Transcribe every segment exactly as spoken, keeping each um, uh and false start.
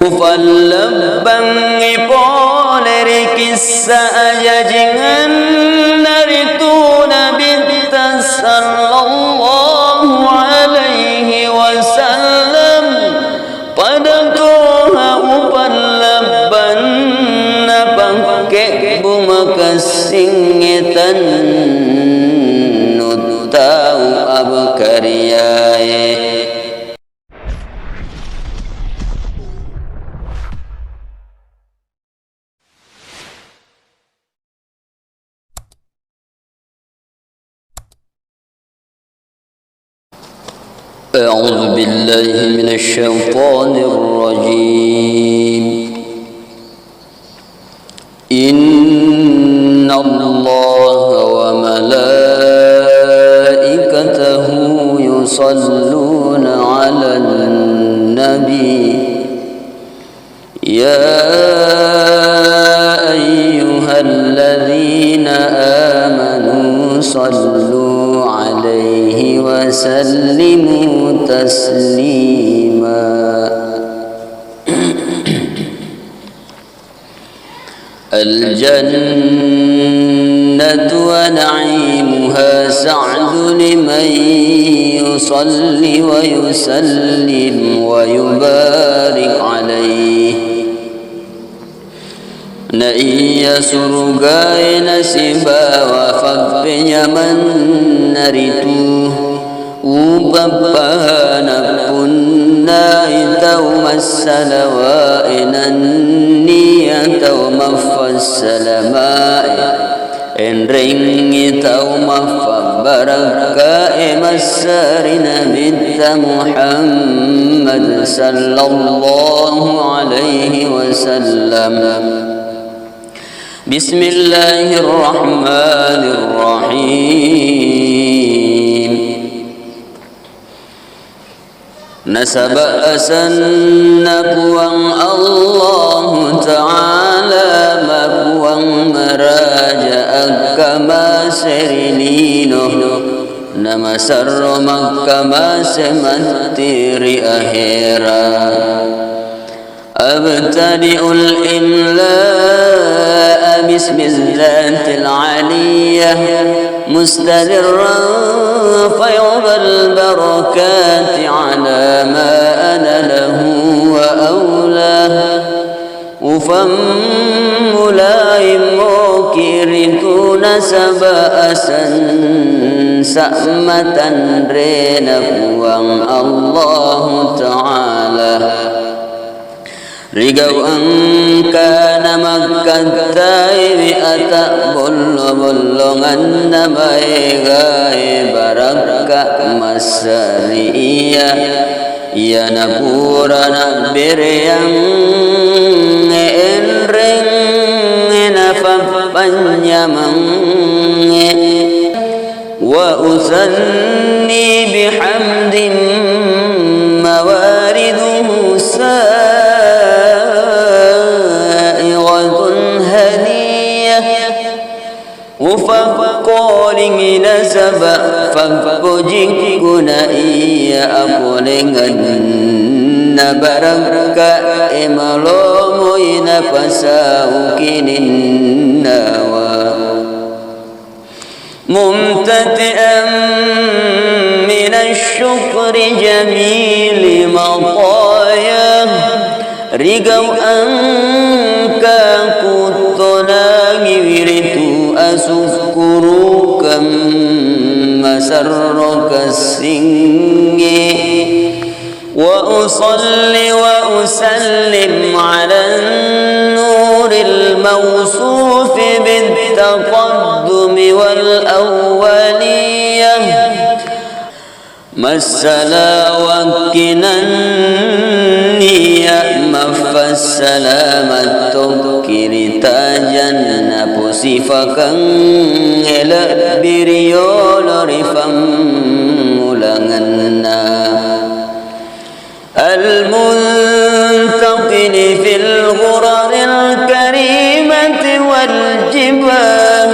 Ufallebbangngi pole ri kissa ajajingenna ritu Nabitta sallallahu alaihi wasallam. Pada toha upallebbanna pakkebbu makessingnge tennut tau abkariyae. أعوذ بالله من الشيطان الرجيم. إن الله وملائكته يصلون على النبي. يا أيها الذين آمنوا صلوا عليه وسلموا تسليما. الجنة ونعيمها سعد لمن يصلي ويسلم ويبارك عليه. Na iya surugae nasibawa fappenyamanna ritu. Upappahana punnai tau massalawae nenniya tau maffassalamae. Enrengngi tau maffabbarakkae massari Nabitta Muhammad sallallahu alaihi wasallam. Bismillahirrahmanirrahim. Nasaba asenna Puang Allahu Ta'ala Mapuang Maraja akkamase ri lino, namasarro makkamase matti ri ahera. أبتدئ الإملاء باسم الذات العلية مستدرا فيض البركات على ما أنا له وأولاه. Ufammulai moki ritu nasaba asensa matanrena Puang Allahu Ta'ala. Rigau engkana makkattaiwi ata bollo-bollonganna maegae barakka massari iya, iyana pura nabbereang enreng nafappanyamangnge. وأثني بحمد موارده سائغة هنية. Ufakkolingi nasaba fappojikku na iya apolengenna barakka e malomoi napasau kininnawa. ممتطئا من الشكر جميل مطاياه. Rigau engka kuttonangi wiritu asukkurukeng masarro kessingnge. وأصلي وأسلم على النور الموصوف بالتقدم والأولية. Massalawakki nenniya maffassalamattokki ri tajanna posifakeng lebbi riyolo ri fammulangenna. المنتقل في الغرر الكريمة والجباه.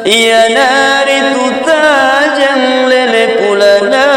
Iyanaritu tajang lele pulana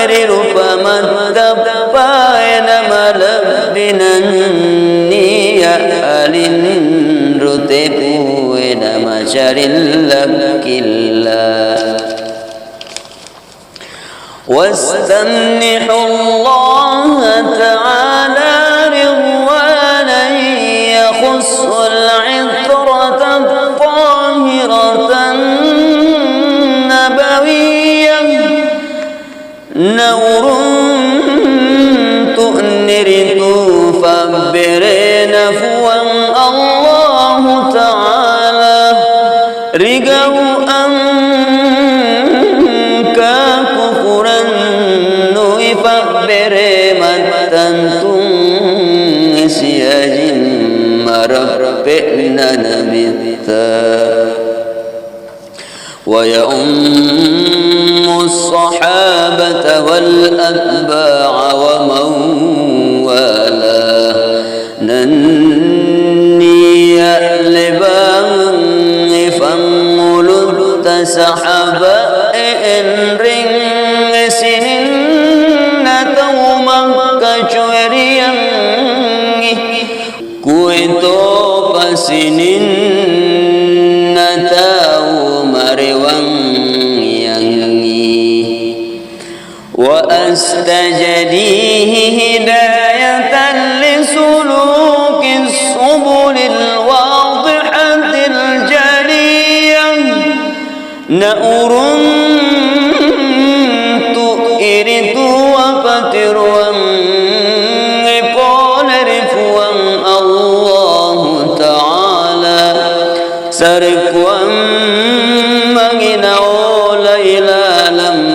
ri rupa mattappae namalebbi Nenniya alinru tepuwe namacarillang killa. واستمنحوا الله تعالى رضوانا يخص العترة الطاهرة النبوية. Nauruntu niritu fabberena Fuang Allahu Ta'ala. Rigau engka kufurannu ifabbere mattantung siajing mareppe'na nabitta. ويعم الصحابة والأتباع ومن والاه. Nenniya lebang fangulutta sahaba e enreng sininna tau makkacueriangngi. Kuetopa sininna tau marewangngiangngi. وأستجديه هداية لسلوك السبل الواضحة الجلية. Nauruntu iritu apatiruangnge pole ri Fuang Allahu Ta'ala. Sarekkuammangi naola ilaleng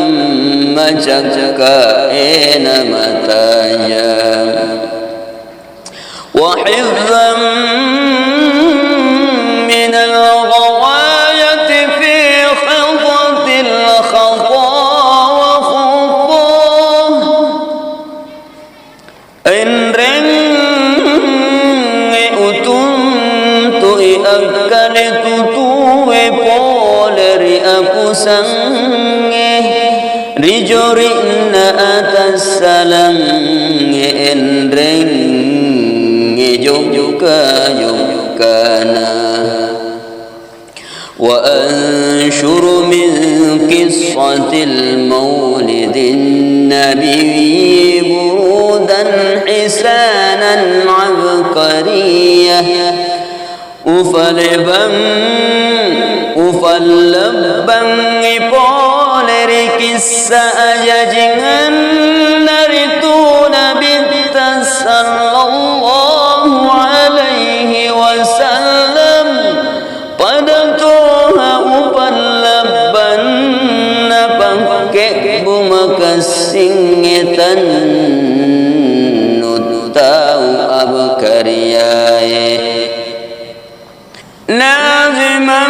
macakka ena mataja. وحفظا من الغواية في حفظ الخطا وخطاه. Enrengnge utuntui akkaletutue pole ri akusangnge. Ri jori'na atassalangnge enrengnge jokka-jokkana. وأنشر من قصة المولد النبوي برودا حسانا عبقرية. Ufalebang, ufallebbangngi pole ri kissa ajajingenna ritu Nabitta sallallahu alaihi wasallam. Pada toha upallebbanna pakkebbu makessingnge tennut tau abkariyae. ناظما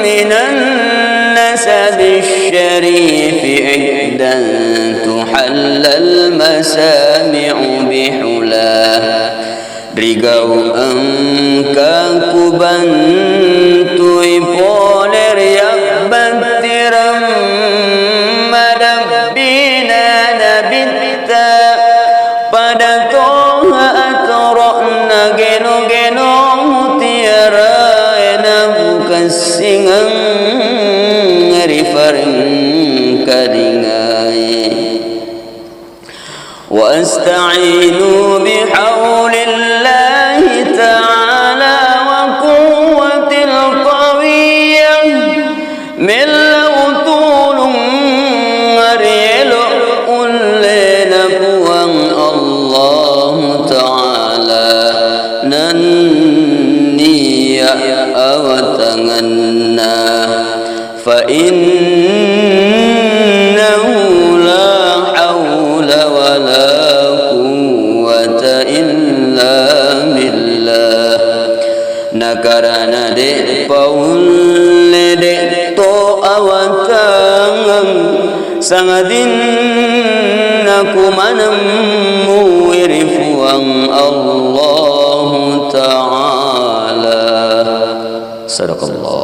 من النسب الشريف عقدا تحلى المسامع بحلاه. Rigau engka kubantui pole ri abbattireng malebbina Nabitta. Pada toha atoro'na geno-geno mutiarae namukessingeng ri farengkalingae. وأستعين بحول الله تعالى وقوته القوية. Mellau tulungnga ri elo ullena Puang Allahu Ta'ala nenniya awatangenna. فإنه لا حول ولا قوة إلا بالله. Nakarana de' paulle, de' to awatangeng, sangadinna kumanemmu ri Puang Allahu Ta'ala. Sadaqallah.